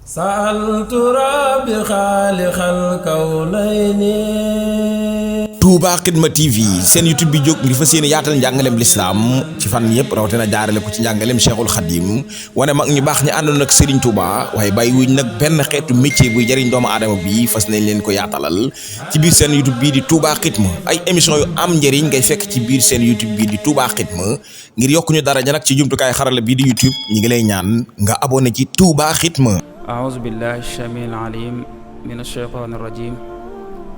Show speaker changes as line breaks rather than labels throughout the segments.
sa'altu rabbi xaaliqal kawnayni.
Touba Xidma TV seen YouTube bi jóg ngir fas yéene yaatal njàngaleem lislaam ci fan yëpp rawatina jaarale ko ci njàngaleem Cheikhul Khadim wane mag ñu baax ñi àndoon ak Serigne Touba waaye bàyyi wuñ nag benn xeetu métier buy jëriñ doomu aadama bi fas nañ leen ko yaatalal ci biir seen YouTube bii di Touba Xidma ay émission yu am njëriñ ngay fekk ci biir seen YouTube bii di Touba Xidma ngir yokku ñu daraja nag ci jumtukaay xarala bii di YouTube ñi ngi lay ñaan nga abonné ci Touba Xidma.
A'uuzu billahi samiil aliim minash shaytaanir rajiim.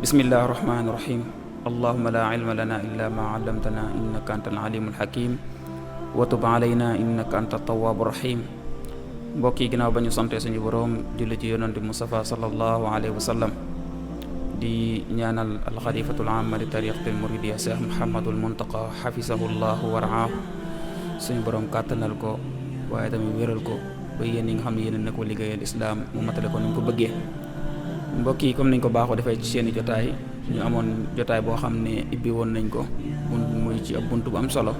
Bismillahir rahmaanir rahiim. Allahumma laa ilma lanaa illaa maa 'allamtanaa innaka antal aliimul hakiim wa tub 'alaynaa innaka antat tawwaabur rahiim. Mbokk yi ginnaaw ba ñu sante suñu boroom julli ci yonent Mustafa sallallahu alayhi wa sallam di ñaanal alxalifatul aam li tariqatil muridiyya Cheikh Mouhamadul Muntaqa xafisahullahu wa ra'aahu suñu boroom kàttanal ko waaye tamit wéral ko ba yéen yi nga xam ne yéen a ko liggéeyal islaam mu matale ko ni mu ko bëggee. Mbokk yi comme niñ ko baaxoo defee ci seeni jotaay ñu amoon jotaay boo xam ne ibbi woon nañ ko muy ci ab bunt bu am solo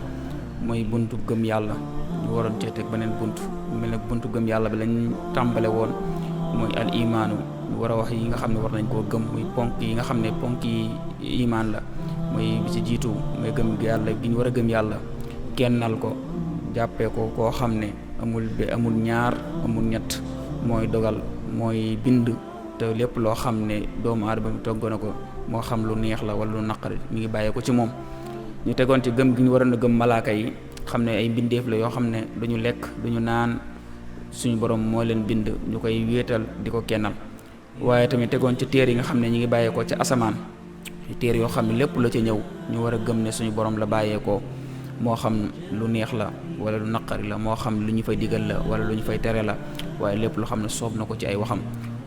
mooy buntu gëm yàlla ñu waroon cee teg beneen bunt mel ne buntu gëm yàlla bi lañ tàmbale woon mooy al imaanu ñu war a wax yi nga xam ne war nañ koo gëm muy ponk yi nga xam ne ponk yi imaan la mooy bi ci jiitu mooy gëm yàlla gi ñu war a gëm yàlla kennal ko jàppee ko koo xam ne amul ñaar amul ñett mooy dogal mooy bind te lépp loo xam ne doomu aadama bi togg na ko moo xam lu neex la wala lu naqari mi ngi bàyyee ko ci moom. ñu tegoon ci gëm gi ñu waroon a gëm malaaka yi xam ne ay mbindeef la yoo xam ne duñu lekk duñu naan suñu borom moo leen bind ñu koy wéetal di ko kennal waaye tamit tegoon ci téer yi nga xam ne ñi ngi bàyyee ko ci asamaan téer yoo xam ne lépp la ci ñëw ñu war a gëm ne suñu borom la bàyyee ko moo xam lu neex la wala lu naqari la moo xam lu ñu fay digal la wala lu ñu fay tere la waaye lépp loo xam ne soob na ko ci ay waxam.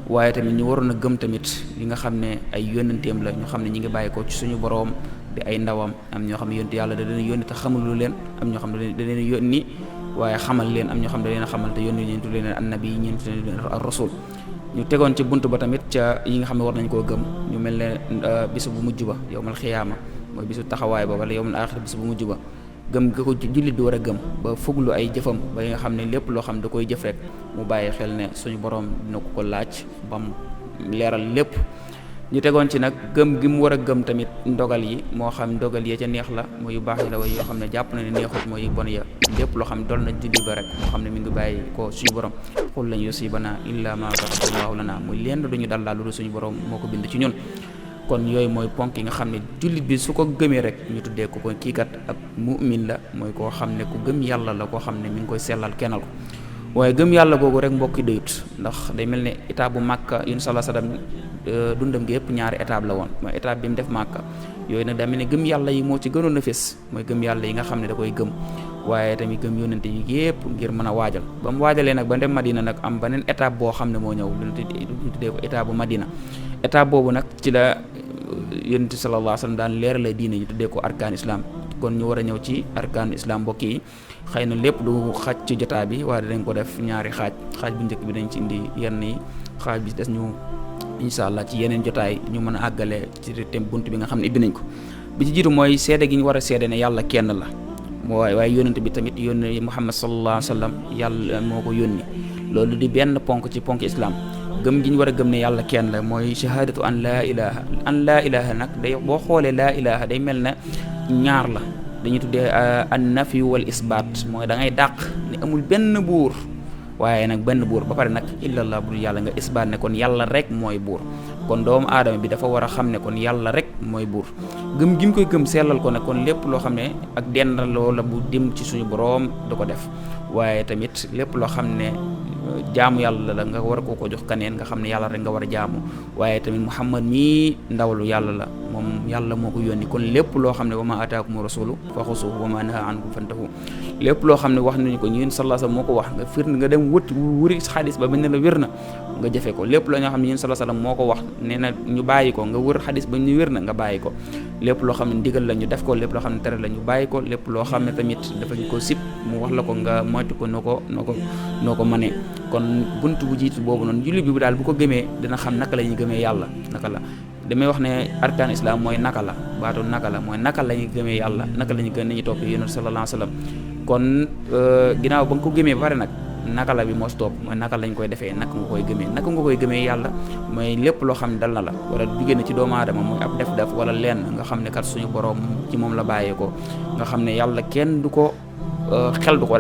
waaye tamit ñu waroon a gëm tamit li nga xam ne ay yónnanteem la ñu xam ne ñi ngi bàyyi ko ci suñu boroom di ay ndawam am ñoo xam ne yónni yàlla da leen yónni te xamalu leen am ñoo xam ne da leen yónni waaye xamal leen am ñoo xam ne da leen a xamal te yónni ñeentu leen annabi yi ñeentu leen ar-rasul. ñu tegoon ci bunt ba tamit ca yi nga xam ne war nañ koo gëm ñu mel ne bisu bu mujj ba yawmal xiyaama mooy bisu taxawaay ba wala yawmal aaxir bisu bu mujj ba gëm ga ko jullit bi war a gëm ba fuglu ay jëfam ba nga xam ne lépp loo xam da koy jëf rek mu bàyyi xel ne suñu borom dina ko laaj bam leeral lépp. ñu tegoon ci nag gëm gi mu war a gëm tamit ndogal yi moo xam ndogal ya ca neex la mooy yu baax yi la way yoo xam ne jàpp na ne neexut mooy yu bon ya lépp loo xam ne dol na jullit ba rek moo xam ne mi ngi bàyyi ko suñu borom xul lañ yusibanaa illaa maa kataballahu lanaa muy lenn duñu dal daal lu suñu borom moo ko bind ci ñun. kon yooyu mooy ponk yi nga xam ne jullit bi su ko gëmee rek ñu tuddee ko kii kat ab mu'min la mooy koo xam ne ku gëm yàlla la koo xam ne mi ngi koy sellal kennal ko waaye gëm yàlla googu rek mbokki doyut ndax day mel ne étape bu Màkka yun sala sadam dundam gi yëpp ñaari étape la woon mooy étape bi mu def Màkka yooyu nag daa mel ne gëm yàlla yi moo ci gënoon a fés mooy gëm yàlla yi nga xam ne da koy gëm waaye tamit gëm yónnante yi yëpp ngir mën a waajal ba mu waajalee nag ba dem Madina nag am beneen étape boo xam ne moo ñëw lu ñu tuddee ko étape bu Madina étape boobu nag ci la yonent sallallahu alayhi wa sallam daan leeralay diine ñu tuddee ko arkaan islam kon ñu war a ñëw ci arkaan islam mbokk yi xëy na lépp du xaaj ci jotaay bi waaye dañ ko def ñaari xaaj bu njëkk bi dañ ci indi yenn yi xaaj bi des ñu incha allah ci yeneen jotaay ñu mën a àggale ci thème bunt bi nga xam ne ibbi nañ ko. bi ci jiitu mooy seede gi ñu war a seede ne yàlla kenn la waaye yonent bi tamit yónni Muhammad sallallahu alayhi wa sallam yàlla moo ko yónni loolu di benn ponk ci ponk islam. gëm gi ñu war a gëm ne yàlla kenn la mooy shahadatu an laa ilaha nag day boo xoolee laa ilaha day mel ne ñaar la dañuy tuddee an nafi wal isbaat mooy da ngay dàq ne amul benn buur waaye nag benn buur ba pare nag illallah bu dul yàlla nga isbaat ne kon yàlla rek mooy buur kon doomu aadama bi dafa war a xam ne kon yàlla rek mooy buur gëm gi mu koy gëm sellal ko ne kon lépp loo xam ne ak dendaloo la bu dim ci suñu boroom da ko def waaye tamit lépp loo xam ne jaamu yàlla la nga war a ko jox kaneen nga xam ne yàlla rek nga war a jaamu waaye tamit Muhammad mii ndawalu yàlla la moom yàlla moo ko yónni kon lépp loo xam ne wa ma ataakum rasulu fa xusuhu wa ma naha ankum fantahu lépp loo xam ne wax nañu ko ñun sallallahu alayhi wasallam moo ko wax nga firnde nga dem wuri xadis ba bañ ne la wér na nga jëfe ko lépp loo ñoo xam ne ñun sallallahu alayhi wasallam moo ko wax nee na ñu bàyyi ko nga wër xadis ba ñu wér na nga bàyyi ko lépp loo xam ne ndigal la ñu def ko lépp loo xam ne tere la ñu bàyyi ko lépp loo xam ne tamit dafa ñu ko sib mu wax la ko nga moytu ko noo ko mënee kon buntu bu jiitu boobu noonu jullit bi daal bu ko gëmee dina xam naka la ñuy gëmee yàlla naka la damay wax ne arkaan islam mooy naka la baatu naka la mooy naka la ñuy gëmee yàlla naka la ñuy gën nañu topp yonent sallallahu alayhi wasallam kon ginnaaw ba nga ko gëmee ba pare nag naka la bi moo si topp mooy naka lañ koy defee naka nga koy gëmee yàlla mooy lépp loo xam ne dal na la wala jugee na ci doomu aadama muy ab def wala lenn nga xam ne kat suñu borom ci moom la bàyyee ko nga xam ne yàlla kenn du ko xel du ko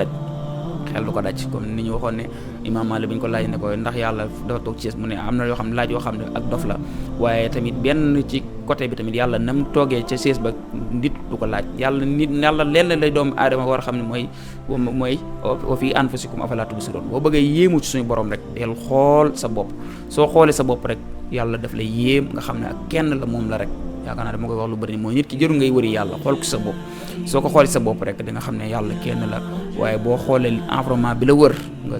daj comme ni ñu waxoon ne Imam Malik bi ñu ko laaj ne ko ndax yàlla dafa toog ci mu ne am na yoo xam ne laaj yoo xam ne ak dof la waaye tamit benn ci côté bi tamit yàlla nam toogee ca sees ba nit du ko laaj yàlla lenn lay doomu aadama war a xam ne mooy wa fii anfusikum afalaa tubsiruun boo bëggee yéemu ci suñu borom rek del xool sa bopp soo xoolee sa bopp rek yàlla daf lay yéem nga xam ne ak kenn la moom la rek yaakaar naa dama koy wax lu bëri mooy nit ki jëru ngay wëri yàlla xool ko sa bopp soo ko xoolee sa bopp rek di nga xam ne yàlla kenn la waaye boo xoolee environnement bi la wër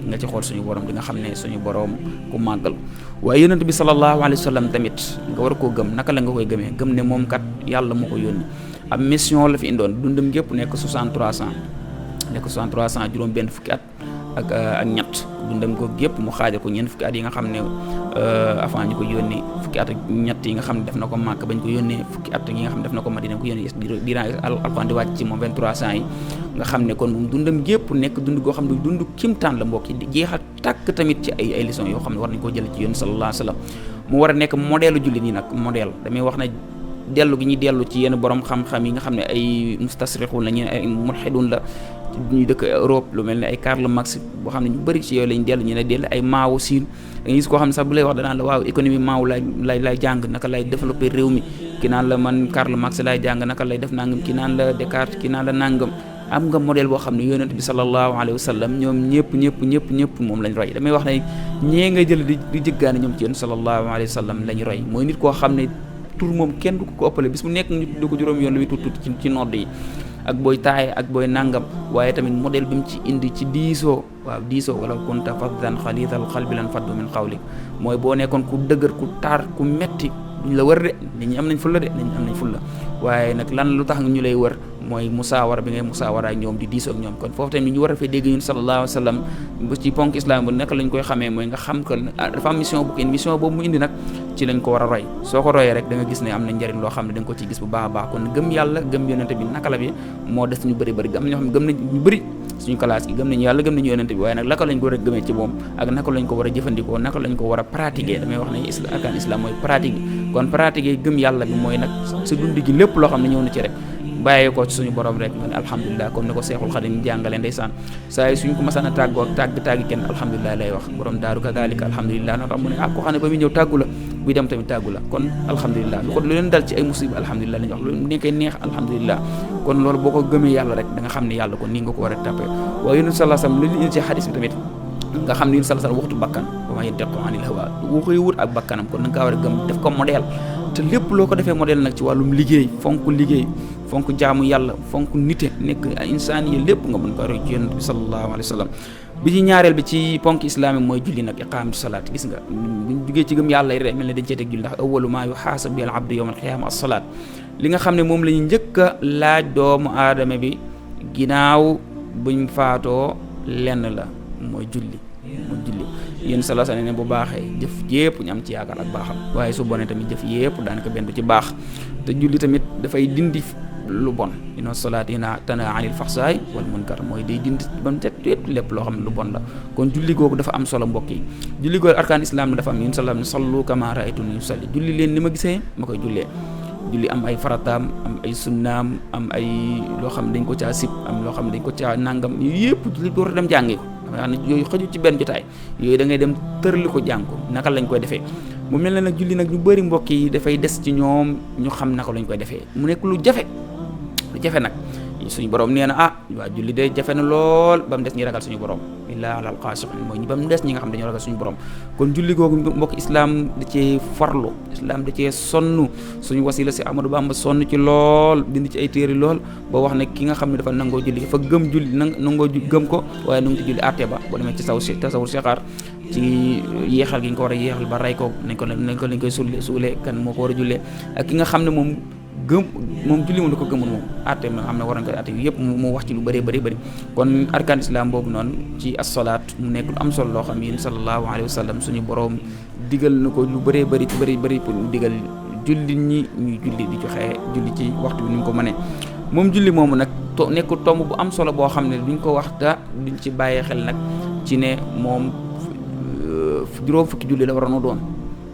nga ci xool suñu borom di nga xam ne suñu borom ku màggal waaye yonent bi sallallahu alayhi wa sallam tamit nga war koo gëm naka la nga koy gëmee gëm ne moom kat yàlla moo ko yónni ab mission la fi indoon dundam gépp nekk 63 ans juróom benn fukki at ak ñett dundam ko gépp mu xaajal ko ñeent fukki at yi nga xam ne avant ñu ko yónni fukki at ak ñett yi nga xam ne def na ko Màkka bañ ko yónnee fukki at yi nga xam ne def na ko Madina ko yónnee diiran alxuraan di wàcc ci moom 23 ans yi nga xam ne kon moom dundam gépp nekk dund goo xam ne dund kimtaan la mbokk yi di jeexal tàkk tamit ci ay leçons yoo xam ne war nañ koo jël ci yoon sallallahu alayhi wa sallam mu war a nekk modèle jullit yi nag modèle damay wax ne dellu gi ñuy dellu ci yenn borom xam-xam yi nga xam ne ay mustasrixuun la ñeen ay mulhidun la ñuy dëkk Europe lu mel ne ay Karl Marx boo xam ne ñu bëri ci yooyu lañ dellu ñu ne dellu ay Mao Siin da ngay gis koo xam ne sax bu lay wax danaan la waaw économie Mao lay jàng naka lay développé réew mi ki naan la man Karl Marx lay jàng naka lay def nangam ki naan la Descartes ki naan la nangam am nga modèle boo xam ne yonent bi sallallahu alayhi wa sallam ñoom ñëpp moom lañ roy damay wax ne ñee nga jël di jëggaane ñoom ci yonent sallallahu alayhi wa sallam lañ roy mooy nit koo xam ne tur moom kenn du ko ëppale bis mu nekk ñu tudd ko juróom yoon lu muy tuuti ci nodd yi ak booy taaye ak booy nangam waaye tamit modèle bi mu ci indi ci diisoo wala kunta faddan xaliidal qalbi lan faddu min xawlik mooy boo nekkoon ku dëgër ku taar ku metti duñ la wër de nit ñi am nañ fulla waaye nag lan lu tax ñu lay wër mooy musaawara bi ngay musaawara ak ñoom di diisoo ak ñoom kon foofu tamit ñu war a fee dégg ñun sallallahu alayhi wa sallam ci ponk islam bu nekk lañ koy xamee mooy nga xam que dafa am mission boobu mu indi nag ci lañ ko war a roy soo ko royee rek da nga gis ne am na njëriñ loo xam ne da nga ko ci gis bu baax a baax kon gëm yàlla gëm yonente bi naka la bi moo des ñu bëri am na ñoo xam ne gëm nañ ñu bëri suñu classe gi gëm nañu yàlla gëm nañu yonente bi waaye nag naka lañ ko war a gëmee ci moom ak naka lañ ko war a jëfandikoo naka lañ ko war a pratiquer damay wax ne arkaan islam mooy pratique bi kon pratiquer gëm yàlla bi mooy nag sa dund gi lépp loo xam ne ñëw na ci rek bàyyee ko ci suñu borom rek man alhamdulilah comme ni ko Seexul Xadim jàngale ndeysaan saa yi suñ ko masaan a tàggoo ak tàggi kenn alhamdulilah lay wax borom daaru kadalika alhamdulilah noo tax mu ne ko xam ne ba muy ñëw tàggu la buy dem tamit tàggu la kon alhamdulilah lu leen dal ci ay musiba alhamdulilah lañu wax lu nekkee neex alhamdulilah kon loolu boo ko gëmee yàlla rek da nga xam ne yàlla kon nii nga ko war a tàppee waaye yonent sallallahu alayhi wasallam lu indi ci xadis bi tamit nga xam ne yonent sallallahu alayhi wasallam waxtu bakkan ba ma yantiqu anil hawa waxuy wut ak bakkanam kon da nga war a gëm def ko modèle te lépp loo ko defee modèle nag ci wàllum liggéey fonk jaamu yàlla fonk nite nekk insaan yi lépp nga mën ko roy ci yonent bi sallallahu alayhi wa sallam bi ci ñaareel bi ci ponk islamique mooy julli nag iqaamatu salaat gis nga buñ jugee ci gëm yàlla yi mel ne dañ cee teg julli ndax awwalu maa yuhaasabu bihi al-abdu yawma al-qiyaama as-salaat li nga xam ne moom la ñu njëkk a laaj doomu aadama bi ginnaaw buñ faatoo lenn la mooy julli yéen sallallahu alayhi wa sallam ne bu baaxee jëf yépp ñu am ci yaakaar ak baaxam waaye su bonee tamit jëf yépp daanaka benn du ci baax te julli tamit dafay dindi lu bon inna salaati tanhaa anil fahsaa'i wal munkar mooy day dindi ba mu set lépp loo xam ne lu bon la kon julli googu dafa am solo mbokk yi julli googu arkaan islam dafa am yéen sallallahu alayhi wa sallam sallu kamaa ra'aytumuunii usalli julli leen ni ma gisee ma koy jullee julli am ay farataam am ay sunnaam am ay loo xam ne dañ ko caa sib am loo xam ne dañ ko caa nangam yépp julli ko war a dem jàngi ko xam ne yooyu xëju ci benn jotaay yooyu da ngay dem tërali ko jàng ko naka lañ koy defee mu mel ne nag julli nag ñu bëri mbokk yi dafay des ci ñoom ñu xam naka lañ koy defee mu nekk lu jafe nag suñu borom nee na waa julli de jafe na lool ba mu des ñi ragal suñu borom illaa alal xaashi'iin mooy ba mu des ñi nga xam ne dañoo ragal suñu borom kon julli googu mbokk islam da cee farlu islam da cee sonn suñu wasila si Amadou Bamba sonn ci lool dindi ci ay téere lool ba wax ne ki nga xam ne dafa nangoo julli fa gëm julli nangoo gëm ko waaye nangu ci julli àtte ba boo demee ci tasawur sixaar ci yeexal gi nga ko war a yeexal ba rey ko nañ koy suulee kan moo ko war a jullee ak ki nga xam ne moom julli moom da ko gëmul moom atte ma xam ne war nañ ko atte yëpp mu wax ci lu bëree bëri kon arkaan islam boobu noonu ci as-salaat mu nekk lu am solo loo xam yéen sallallahu alayhi wa sallam suñu borom digal na ko lu bëree bëri pour mu digal julli ñi ñuy julli di joxe julli ci waxtu bi ni ñu ko mënee moom julli moomu nag nekk tomb bu am solo boo xam ne duñ ko wax ta duñ ci bàyyee xel nag ci ne moom juróom fukki julli la waroon a doon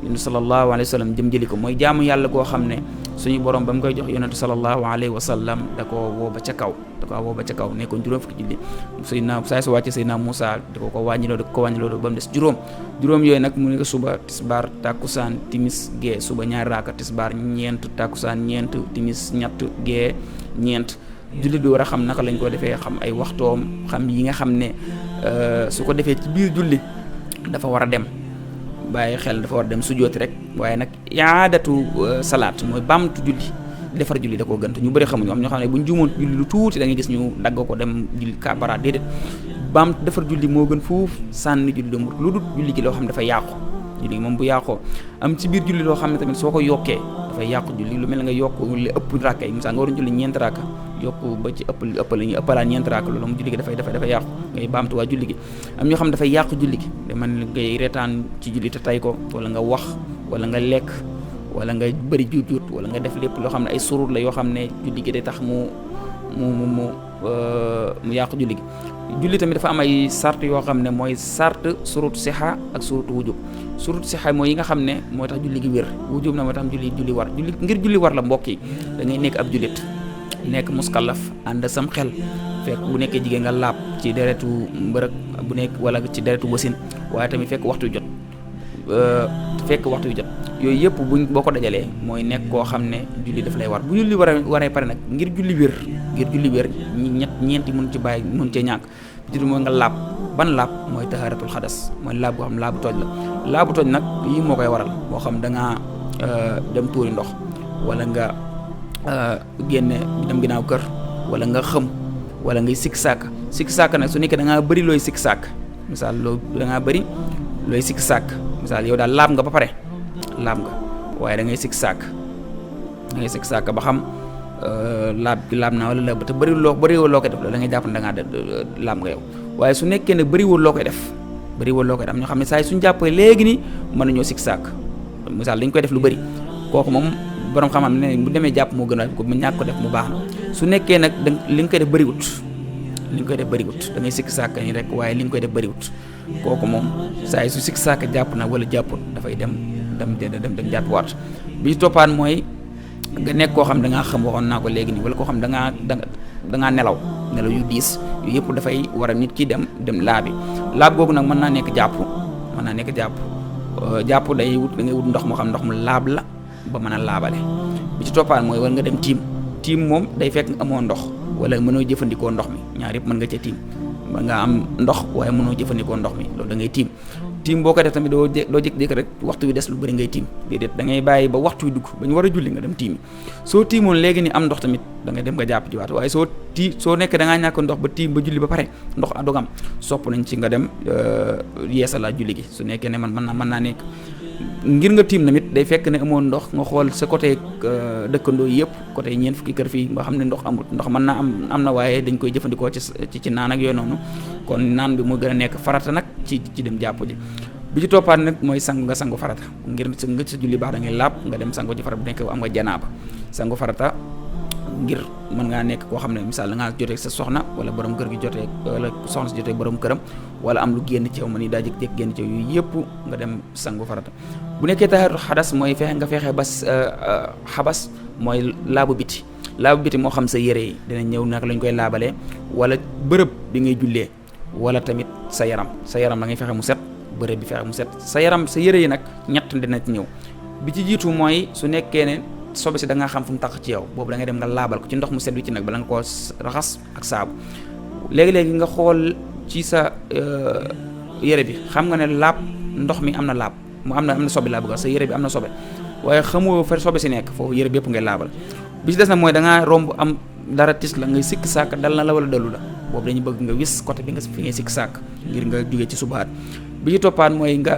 yonent sallallahu alayhi wa sallam jëm jëli ko mooy jaamu yàlla goo xam ne suñu borom ba mu koy jox yonent sallallahu alayhi wa sallam da ko woo ba ca kaw nekkoon juróom fukki julli saa su wàcce Seydina Moussa da ko wàññiloo ba mu des juróom yooyu nag mu ne suba tisbaar takkusaan timis gee suba ñaari raaka tisbaar ñeent takkusaan ñeent timis ñett gee ñeent jullit bi war a xam naka lañ ko defee xam ay waxtoom xam yi nga xam ne su ko defee ci biir julli dafa war a dem bàyyi xel dafa war a dem sujjooti rek waaye nag iadatu salaat mooy baamtu julli defar julli da koo gën te ñu bëri xamuñu am ñoo xam ne bu ñu juumoon julli lu tuuti da ngay gis ñu dagg ko dem julli kabara déedéet baamtu defar julli moo gën foofu sànni julli dëmbur lu dul julli gi loo xam ne dafa yàqu julli gi moom bu yàqoo am ci biir julli loo xam ne tamit soo ko yokkee dafay yàqu julli lu mel nga yokk li ëpp rakka yi misaal nga waroon julli ñeenti rakka yokk ba ci ëppalaa ñeenti rakka loolu moom julli gi dafay yàqu ngay baamtuwaa julli gi am ñoo xam ne dafay yàqu julli gi da man ngay reetaan ci julli te tay ko wala nga wax wala nga lekk wala nga bëri juut wala nga def lépp loo xam ne ay surur la yoo xam ne julli gi day tax mu yàqu julli gi julli tamit dafa am ay sart yoo xam ne mooy sart surut siha ak surut wujub surut siha mooy yi nga xam ne mooy tax julli gi wér wujub na mooy tax julli war ngir julli war la mbokk yi da ngay nekk ab jullit nekk muskallaf ànd sam xel fekk bu nekkee jigéen nga laab ci deretu mbërëg bu nekk wala ci deretu wasin waaye tamit fekk waxtu jot yooyu yëpp boo ko dajalee mooy nekk koo xam ne julli daf lay war bu julli waree pare nag ngir julli wér ñeenti mun ci bàyyi mun cee ñàkk julli mooy nga laab ban laab mooy tahaaratul xadas mooy laab boo xam ne laabu toj la laabu toj nag lii moo koy waral moo xam da ngaa dem tuuri ndox wala nga génne dem ginnaaw kër wala nga xëm wala ngay sikk sàkk nag su nekkee da ngaa bëri looy sikk sàkk misaal da ngaa bëri looy sikk sàkk misaal yow daal laab nga ba pare laab nga waaye da ngay sikk sàkk ba xam laab naa wala laab te bëriwul loo koy def da ngay jàpp ne da ngaa laab nga yow waaye su nekkee ne bëriwul loo koy def am ñoo xam ne saa yi suñu jàppee léegi ni mën nañoo sikk sàkk misaal dañ koy def lu bëri kooku moom borom xam-xam ne bu demee jàpp moo gën a ko mu ñàkk ko def mu baax na su nekkee nag li nga koy def bëriwut da ngay sikk sàkk ni rek waaye li nga koy def bëriwut kooku moom saa yi su sikk sàkk jàpp na wala jàpput dafay dem jàpp waat bi ci toppaan mooy nga nekk koo xam da ngaa xam waxoon naa ko léegi nii wala koo xam da ngaa nelaw yu diis yu yëpp dafay war a nit ki dem laabi laab googu nag mën naa nekk jàpp da ngay wut ndox moo xam ndox mu laab la ba mën a laabale bi ci toppaan mooy war nga dem tiim moom day fekk nga amoo ndox wala mënoo jëfandikoo ndox mi ñaar yëpp mën nga ca tiim mën nga am ndox waaye mënoo jëfandikoo ndox mi loolu da ngay tiim boo ko def tamit doo jékki-jékki rek waxtu wi des lu bëri ngay tiim déedéet da ngay bàyyi ba waxtu wi dugg ba ñu war a julli nga dem tiimi soo tiimoon léegi ni am ndox tamit da ngay dem nga jàpp jiwaat waaye soo nekkee da ngaa ñàkk ndox ba tiim ba julli ba pare ndox dog am sopp nañ ci nga dem yeesala julli gi su nekkee ne mën naa nekk ngir nga tiim tamit day fekk ne amoon ndox nga xool sa côté dëkkandoo yëpp côté ñeent fukki kër fii nga xam ne ndox amul ndox mën naa am na waaye dañ koy jëfandikoo ci naan ak yooyu noonu kon naan bi moo gën a nekk farata nag ci dem jàpp ji bi ci toppaat nag mooy sangu farata ngir nga sa julli baax da ngay laab nga dem sangu ci farata bu nekk am nga janaaba sangu farata ngir mën ngaa nekk koo xam ne misaal da ngaa jotee sa soxna wala borom kër gi jotee wala soxna si jotee borom këram wala am lu génn ci yow ma ni daa jékki-jékki génn ci yow yooyu yëpp nga dem sangu farata bu nekkee tahaaratul xadas mooy fexe ba xabas mooy laabu biti moo xam sa yére yi dina ñëw nag lañ koy laabalee wala bërëb bi ngay jullee wala tamit sa yaram da ngay fexe mu set bërëb bi fexe mu set sa yaram sa yére yi nag ñett dina ci ñëw bi ci jiitu mooy su nekkee ne sobe si da ngaa xam fu mu tax ci yow boobu da ngay dem nga laabal ko ci ndox mu set wi ci nag bala nga koo raxas ak saabu léegi-léegi nga xool ci sa yére bi xam nga ne laab ndox mi am na laab mu am na sobe laa bëgg sa yére bi am na sobe waaye xamoo fa sobe si nekk foofu yére bi yëpp ngay laabal bi ci des nag mooy da ngaa romb am dara tis la ngay sikk sàkk dal na la wala dalu la boobu dañuy bëgg nga wis côté bi nga fi ngay sikk sàkk ngir nga jógee ci subaat bi ci toppaan mooy nga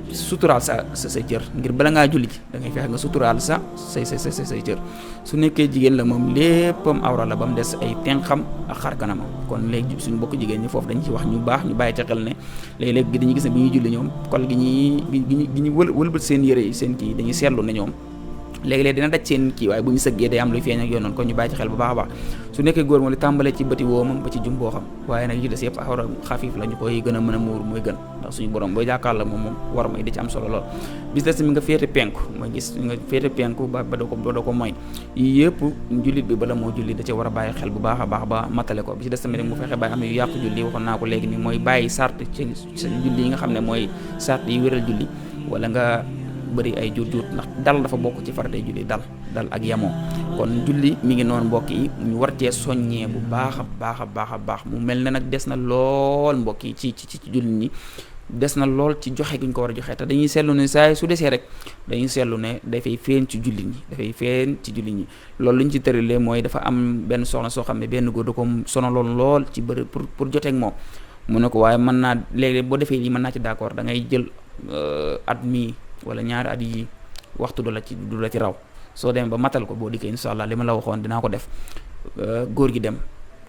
suturaal sa cër ngir bala ngaa julli ji da ngay fexe nga suturaal say cër su nekkee jigéen la moom léppam awra la ba mu des ay tenxam ak xar kanamam kon léegi suñu bokk jigéen ñi foofu dañ ci wax ñu baax ñu bàyyi ci xel ne léegi-léegi dañuy gis ne bi ñuy julli ñoom kol gi ñuy wëlbët seen yére yi seen kii dañuy seetlu ne ñoom léegi-léeg dina daj seen kii waaye bu ñu sëggee day am luy feeñ ak yoon noonu kon ñu bàyyi ci xel bu baax a baax su nekkee góor moom li tàmbalee ci bëti woomam ba ci jumboo xam waaye nag yi des yëpp awra xafiif la ñu koy gën a mën a muur mooy gën ndax suñu borom booy jàkkaar la moom war may di ci am solo lool bis des mi nga féete penku mooy gis nga féete penku ba doo ko mooy yii yëpp jullit bi bala moo julli da ci war a bàyyi xel bu baax a baax ba matale ko bi ci des tamit mu fexe bàyyi am yu yàqu julli waxoon naa ko léegi ni mooy bàyyi sart ci julli yi nga xam ne mooy sart yi wéral julli wala nga bëri ay jur ndax dal dafa bokk ci faratay julli dal ak yamoo kon julli mi ngi noonu mbokk yi ñu war cee soññee bu baax a baax mu mel ne nag des na lool mbokk yi ci julli ñi des na lool ci joxe gi ñu ko war a joxe te dañuy seetlu ne saa su desee rek dañuy seetlu ne dafay feeñ ci julli ñi loolu lu ñu ci tëralee mooy dafa am benn soxna soo xam ne benn góor da ko sonaloon lool ci bëri pour joteeg moom mu ne ko waaye mën naa léegi boo defee lii mën naa ci d'accord da ngay jël at mi wala ñaari at yi waxtu du la ci raw soo demee ba matal ko boo dikkee insha Allah li ma la waxoon dinaa ko def góor gi dem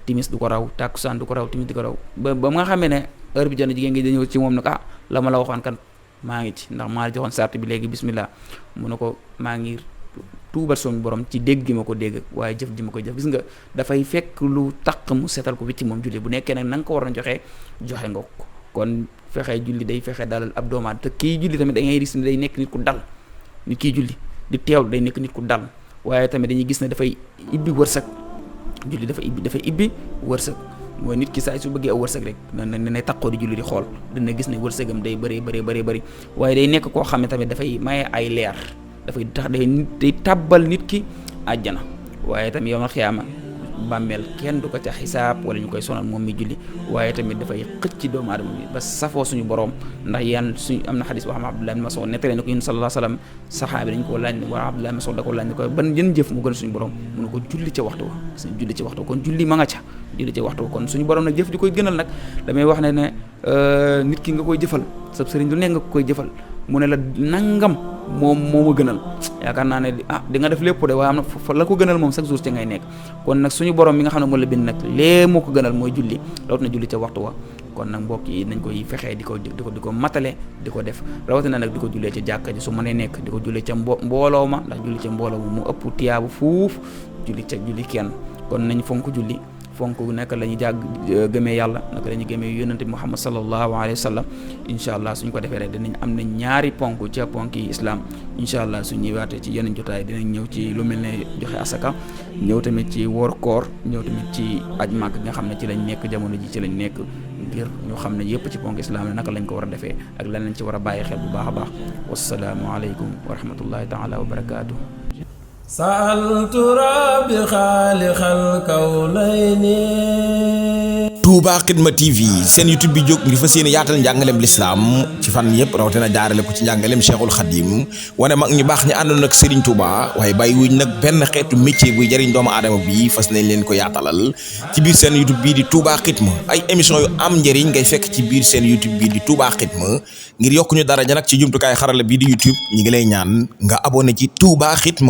timis du ko raw takkusaan du ko raw timis du ko raw ba nga xamee ne heure bi jot jigéen gi dañëw ci moom ne ko la ma la waxoon kan maa ngi ci ndax maa la joxoon sart bi léegi bismillah mu ne ko maa ngi tuubal suñu borom ci dégg gi ma ko dégg waaye jëf ji ma ko jëf gis nga dafay fekk lu taq mu setal ko witti moom julli bu nekkee nag na nga ko war a joxe nga ko kon fexe julli day fexe dalal ab doomaat te kii julli tamit da ngay gis ne day nekk nit ku dal nit kii julli di teewlu day nekk nit ku dal waaye tamit dañuy gis ne dafay ibbi wërsëg julli dafay ibbi wërsëg mooy nit ki saa su bëggee aw wërsëg rek na takkoo di julli di xool dina gis ne wërsëgam day bëri waaye day nekk koo xam ne tamit dafay maye ay leer dafay tax day tàbbal nit ki àjjana waaye tamit yow ma xiyaama bàmmeel kenn du ko ca xisaab wala ñu koy sonal moom mi julli waaye tamit dafay xëcc doomu aadama bi ba safoo suñu borom ndax yan suñu am na xadis boo xam ne Abdullah ibn Mas'ud nettali na ko yéen sallallahu alayhi wasallam saxaabi dañ ko laaj wala Abdullah ibn Mas'ud da ko laaj ne ko ban jën jëf mu gën suñu borom mu ne ko julli ca waxtu wa kon julli ma nga ca julli ca waxtu wa kon suñu borom nag jëf di koy gënal nag damay wax ne nit ki nga koy jëfal sa sëriñ lu nekk nga koy jëfal mu ne la nangam moom moo ma gënal yaakaar naa ne di nga def lépp de waaye am na fa la ko gënal moom chaque jour ci ngay nekk kon nag suñu borom mi nga xam ne moo la bind nag lee moo ko gënal mooy julli rawatina julli ca waxtu wa kon nag mbokk yi nañ koy fexee di ko matale di ko def rawatina nag di ko jullee ca jàkka ji su mënee nekk di ko jullee ca mbooloo ma ndax julli ca mbooloo ma mu ëpp tiyaabu fuuf julli kenn kon nañ fonk julli fonk naka la ñuy gëmee yàlla naka la ñuy gëmee yonente bi Muhammad sallallahu alayhi wa sallam incha allah suñ ko defee rek dinañ am na ñaari ponk ca ponk yi islam incha allah suñ ñëwaatee ci yeneen jotaay dinañ ñëw ci lu mel ne joxe asaka ñëw tamit ci woor koor ñëw tamit ci aj màkk nga xam ne ci lañ nekk jamono ji ci lañ nekk ngir ñu xam ne yëpp ci ponk islam la naka lañ ko war a defee ak lan lañ ci war a bàyyi xel bu baax a baax wassalaamu aleykum wa rahmatullahi taala wa barakaatuh
sa'altu rabbi xaaliqal kawnayni
Touba Xidma TV seen YouTube bi jóg ngir fas yéene yaatal njàngaleem lislaam ci fan yëpp rawatina jaarale ko ci njàngaleem Cheikhul Khadim wane mag ñu baax ñi àndoon ak Serigne Touba waaye bàyyi wuñ nag benn xeetu métier buy jëriñ doomu aadama bi fas nañ leen ko yaatalal ci biir seen YouTube bii di Touba Xidma ay émission yu am njëriñ ngay fekk ci biir seen YouTube bii di Touba Xidma ngir yokku ñu daraja nag ci jumtukaay xarala bii di YouTube ñi ngi lay ñaan nga abonné ci Touba Xidma